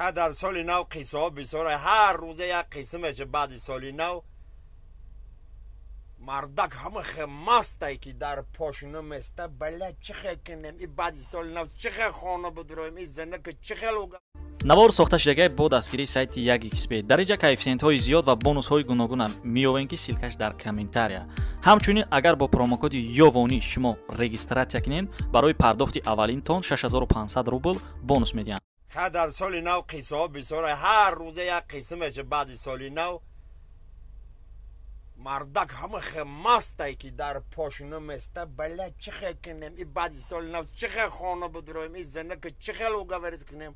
Дар соли нав қиссаҳо бисёр, ҳар рӯза як қисса меша. Баъди соли нав мардак ҳама хе мастай ки дар пошина места. Бала чӣ хел кунем и баъди соли нав, чӣ хел хона бидроем и занака чӣ хел. Навор сохта шудагай бо дастгирии сайти 1xb. Дар инҷа коэффисиентҳои зиёд ва бонусҳои гуногуна меёвем, ки ссылкаш дар комментария. Ҳамчунин, агар бо промокоди ёвонӣ шумо регистратсия кунед, барои пардохти аввалинтон 6500 рубл бонус медиҳанд. Дар соли нав қиссаҳо бисёр, ҳар рӯза як қисса меша. Баъди соли нав мардак ҳама хе мастай ки дар пошина места. Бала чӣ хел кунем и баъди соли нав, чӣ хел хона бидроем и занака чӣ хел уговорить кунем.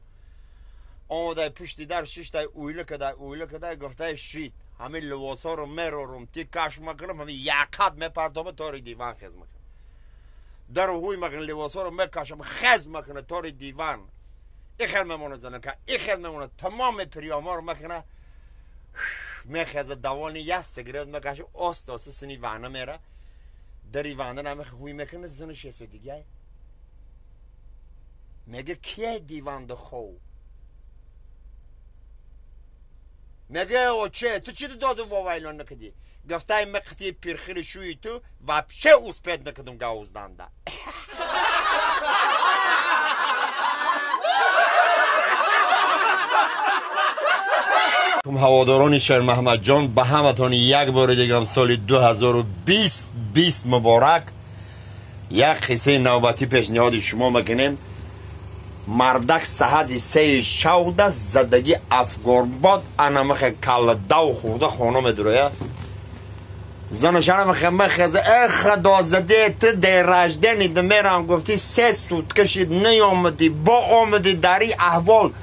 Омадай пушти дар шиштай, уйла кадай, уйла кадай, гуфтай: «Шит, ҳамин либосҳоро мерорум, ти каш макунам, ҳамин яқат мепартома, тори диван хез макунам». Дару ҳуй макун, либосҳоро мекашам, хез макуна тори диван. Ихел мемона занака, ихел мемона, тамоми приёмҳоро макуна, мехеза, давони як сигарет мекаша, оста оста сини вана мера, дари вана намеха ҳуй мекуна, занаш есо дигай. Мега: «Кие диванда хов?» Мега: «Оче, ту чӣ доду вовайлон накади?» Гуфтай: «Меқати пирхири шӯи ту вообще успеть накадум гаузданда». Ҳаводорони Шермаҳмадҷон, ба ҳаматон як бори дигам соли 2020 20 муборак. Як қиссаи навбатӣ пешниҳоди шумо мекунем. Мардак саҳади 3-и шавда задагӣ афгорбод, анамахе калла дав хӯрда хона медуроя. Занашанамахе мехеза: «Э, худозаде, ту день рождения мерам гуфтӣ, 3 сутка шид наёмадӣ, бо омадӣ дар ин аҳвол,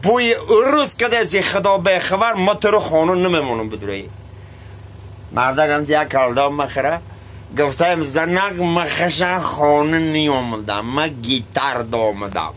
бӯи урус кадаси, худо бехабар, ма туро хона намемонам бидуроӣ». Мардакам як калдав махара, гуфтаем: «Занак, махаша, хона ниёмадам, ма гитар домадам».